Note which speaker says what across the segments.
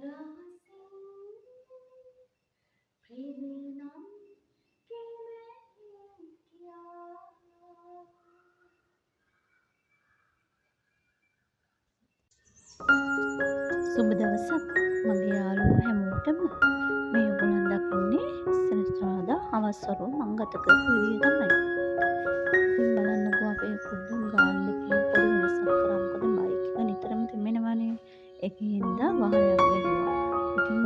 Speaker 1: රහසින් ප්‍රේමය නම් කීමේ කියා.
Speaker 2: සුබ දවසක් මගේ යාළුවෝ හැමෝටම. මේ ඔයගොල්ලන් දකින්නේ සෙනසුරාදා හවස් වරුව මං ගත කරපු විදිය තමයි. ඉතින් බලන්නකෝ අපේ පොඩ්ඩක් ගාඩන් එකේ පොඩි වෙනසක් කරා. මොකද බයික් එක නිතරම තෙමෙනවනේ. ඒකෙන් හින්දා වහලයක් ගැහුවා. ඉතින්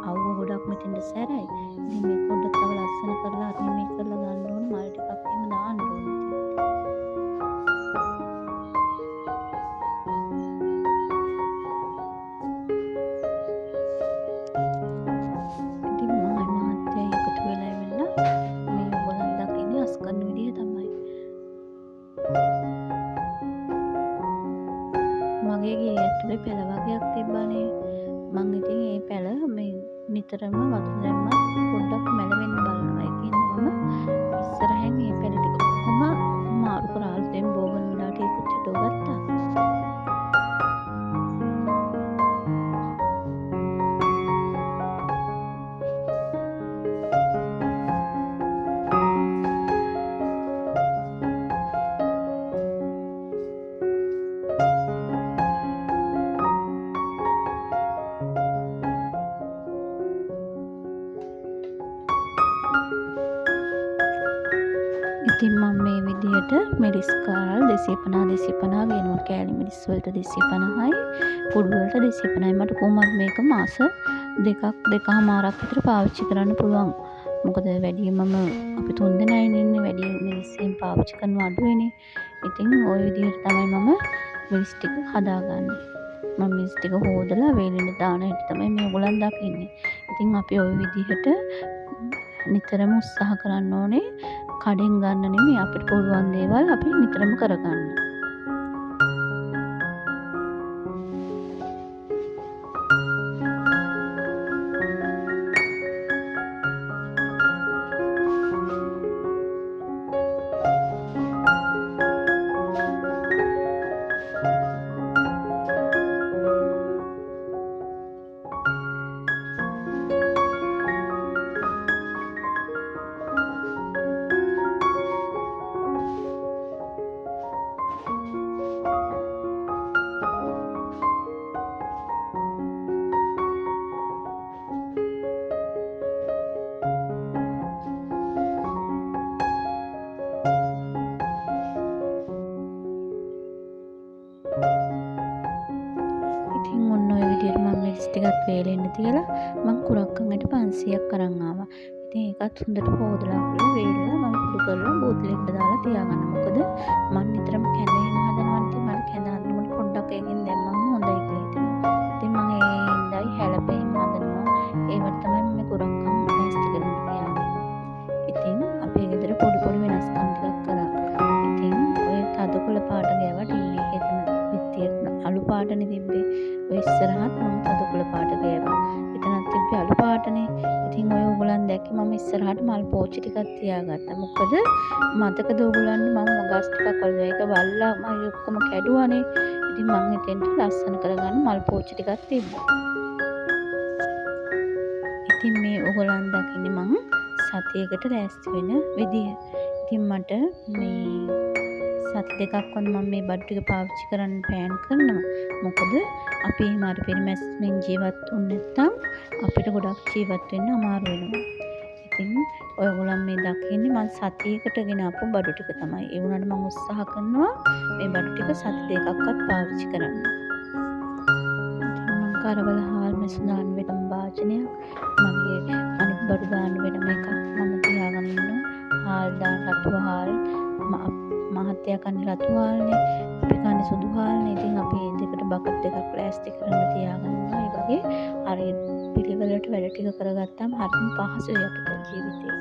Speaker 2: අවුව ගොඩක් මෙතෙන්ට සැරයි. ඉතින් මේක පොඩ්ඩක් තව ලස්සන කරලා අර මේ කරලා ගන්න ඕන, මල් ටිකක් එහෙම දාන්න ඕන. ඉතින් මමයි මහත්තයයි එකතු වෙලා ඇවිල්ලා මේ ඔයගොල්ලන් දකින්නේ අස් කරන විදිය තමයි. මගේ ගේ ඇතුලේ පැල වගයක් තිබ්බනේ. මං ඉතින් ඒ පැල මේ නිතරම වතුර දැම්මත් පොඩ්ඩක් මැලවෙන්න බලනවා. ඒක හින්දා මම ඉස්සරහින් මේ පැල ටික ඔක්කොම මාරු කරා. අලුතෙන් බෝගන් විලා ටිකකුත් හිටව ගත්තා. ඉතින් මම මේ විදිහට මිරිස් කාරල් 250 250 ගේනවා. කෑලි මිරිස් වලට 250යි, කුඩු වලට 250යි. මට කොහොමත් මේක මාස දෙකක් දෙකහමාරක් විතර පාවිච්චි කරන්න පුළුවන්. මොකද වැඩිය මම අපි තුන් දෙනයි ඉන්නේ, වැඩිය මිරිස් එහෙම පාවිච්චි කරනවා අඩු වෙන්නේ. ඉතින් ඔය විදිහට තමයි මම මිරිස් ටික හදාගන්නේ. මම මිරිස් ටික හොදලා වේලෙන්න දාන හැටි තමයි මේ ඔයගොල්ලන් දකින්නේ. ඉතින් අපි ඔය විදිහට නිතරම උත්සාහ කරන්න ඕනේ, කඩෙන් ගන්න නෙමෙයි, අපිට පුළුවන් දේවල් අපි නිතරම කරගන්න. ඉතින් ඔන්න ඔය විදිහට මම මිරිස් ටිකත් වේලෙන්න තියලා මං කුරක්කන් ඇට 500ක් අරන් ආවා. ඉතින් ඒකත් හොඳට හොදලා කරලා වේලලා මම කුඩු කරලා බෝතලයකට දාලා තියාගන්න. මොකද මං නිතරම කැඳ එහෙම හදනවා. ඉතින් මට කැඳ හදනකොට පොඩ්ඩක් ඒකෙන් දැම්මම හොඳයි කියලා හිතෙනවා. ඉතින් මං ඒ හින්දායි හැලප එහෙම හදනවා. ඒවට තමයි මම මේ කුරක්කන් ලෑස්ති කරන්න තියාගන්නේ. ඉතින් අපේ ගෙදර පොඩි පොඩි වෙනස්කම් ටිකක් කරා. ඉතින් ඔය තද කොළ පාට ගෑවා ටීවී එකේ එතන බිත්තියට අලු පාටනේ තිබ්බේ. ඔය ඉස්සරහත් මම තද කොළ පාට ගෑවා. එතනත් තිබ්බේ අලු පාටනේ. ඉතින් ඔය ඔයගොල්ලන් දැක්කේ මම ඉස්සරහට මල් පෝච්චි ටිකක් තියාගත්තා. මොකද මතකද ඔයගොල්ලන්ට මම ගස් ටිකක් වලලා ඒක වල්ලා මම ඔක්කොම කැඩුවානේ. ඉතින් මං එතෙන්ට ලස්සන කරගන්න මල් පෝච්චි ටිකක් තිබ්බා. ඉතින් මේ ඔයගොල්ලන් දකින්නේ මං සතියකට ලෑස්ති වෙන විදිය. ඉතින් මට මේ සති දෙකක්වත් මම මේ බඩු ටික පාවිච්චි කරන්න ප්ලෑන් කරනවා. මොකද අපි එහෙම අර පෙරමැස්මෙන් ජීවත් වුනේ නැත්තම් අපිට ගොඩක් ජීවත් වෙන්න අමාරු වෙනවා. ඉතින් ඔයගොල්ලන් මේ දකින්නේ මං සතියකට ගෙන ආපු බඩු ටික තමයි. ඒ වුණාට මං උත්සාහ කරනවා මේ බඩු ටික සති දෙකක්වත් පාවිච්චි කරන්න. ඉතින් මං කරවල හාල් මැසු දාන්න වෙනම භාජනයක්, මගේ අනිත් බඩු දාන්න වෙනම එකක් මම තියාගෙන ඉන්නවා. හාල් දාන්න රතු හාල්, මහත්තයා කන්නේ රතු හාල්නේ, අපි කන්නේ සුදු හාල්නේ. ඉතින් අපි මේ දෙකට බකට් දෙකක් ලෑස්ති කරන්න තියාගන්නවා. ඒ වගේ හරි පිළිවෙලට වැඩ ටික කරගත්තාම හරිම පහසුයි අපිට ජීවිතේ.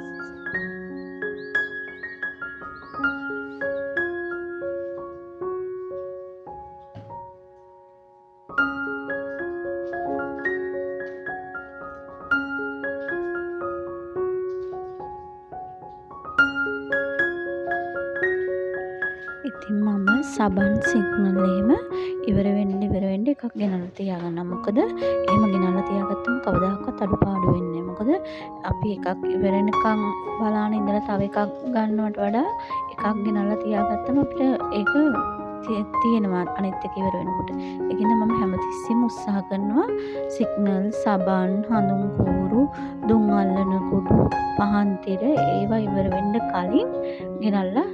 Speaker 2: ඉතින් මම සබන් සිග්නල් එහෙම ඉවර වෙන්න එකක් ගෙනල්ලා තියාගන්නවා. මොකද එහෙම ගෙනල්ලා තියාගත්තම කවදාකවත් අඩුපාඩු වෙන්නේ නැහැ. මොකද අපි එකක් ඉවර වෙනකන් බලාන ඉඳලා තව එකක් ගන්නවට වඩා එකක් ගෙනල්ලා තියාගත්තම අපිට ඒක තියෙනවා අනිත් එක ඉවර වෙනකොට. ඒකින්ද මම හැමතිස්සෙම උත්සාහ කරනවා සිග්නල්, සබන්, හඳුන් කූරු, දුම් අල්ලන කුඩු, පහන් තිර ඒවා ඉවර වෙන්න කලින් ගෙනල්ලා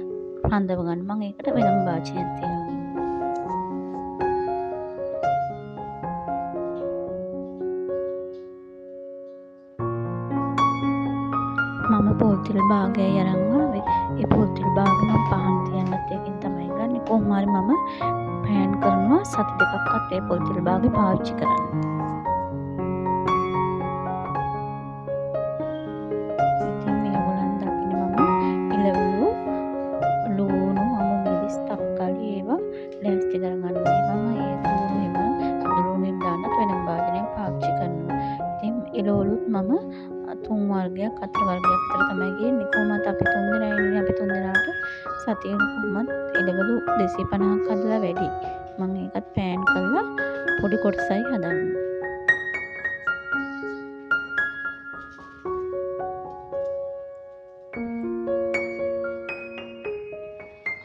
Speaker 2: රඳව ගන්න. මම ඒකට වෙනම භාජනයක් තියාගන්නවා. මම පොල් තෙල් භාගයයි අරන් ආවේ. ඒ පොල් තෙල් භාග මම පහන් තියන්නත් ඒකෙන් තමයි ගන්නෙ. කොහොම හරි මම ප්ලෑන් කරනවා සති දෙකක්වත් ඒ පොල් තෙල් භාගෙ පාවිච්චි කරන්න. ඉතින් මේ ඔයගොල්ලන් දකින්නේ මම ඉලවලු, ලූණු, අමු මිරිස්, තක්කාලි ඒවා ලෑස්ති කරගන්න ඕනේ. මම ඒ ලූණු එහෙම සුදු ලූණු එහෙම දාන්නත් වෙනම භාජනයක් පාවිච්චි කරනවා. ඉතින් එළවලුත් මම තුන් වර්ගයක් හතර වර්ගයක් විතර තමයි ගේන්නේ. කොහොමත් අපි තුන් දෙනා ඉන්නේ. අපි තුන් දෙනාට සතියෙන් කොහොමත් එළවලු 250ක් හදලා වැඩි. මම ඒකත් පෑන් කරලා පොඩි කොටසයි හදන්නේ.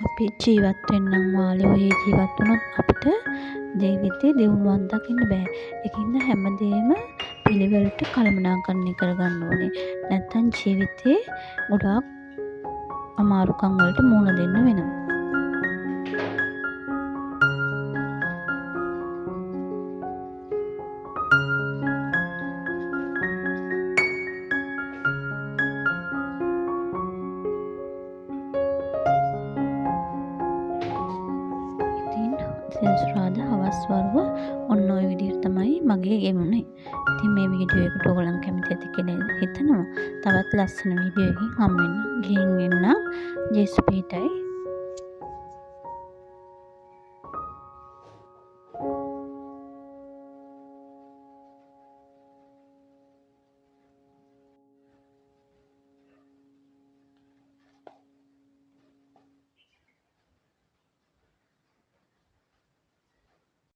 Speaker 2: අපි ජීවත් වෙන්නම් වාලේ ඔහේ ජීවත් වුණොත් අපිට ජීවිතේ දියුණුවක් දකින්න බෑ. ඒකින්ද හැමදේම පිළිවෙලට කළමනාකරණය කරගන්න ඕනේ. නැත්තම් ජීවිතේ ගොඩාක් අමාරුකම් වලට මුහුණ දෙන්න වෙනවා. ඉතින් සෙනසුරාදා හවස් වරුව ඔන්න ඔය විදිහට තමයි මගේ ගෙවුනේ. ඉතින් මේ වීඩියෝ එකට ඔයගොල්ලන් කැමති ඇති කියලා හිතනවා. තවත් ලස්සන වීඩියෝ එකකින් හම්බ වෙන්න. ගිහින් එන්නම්. ජේසු පිහිටයි.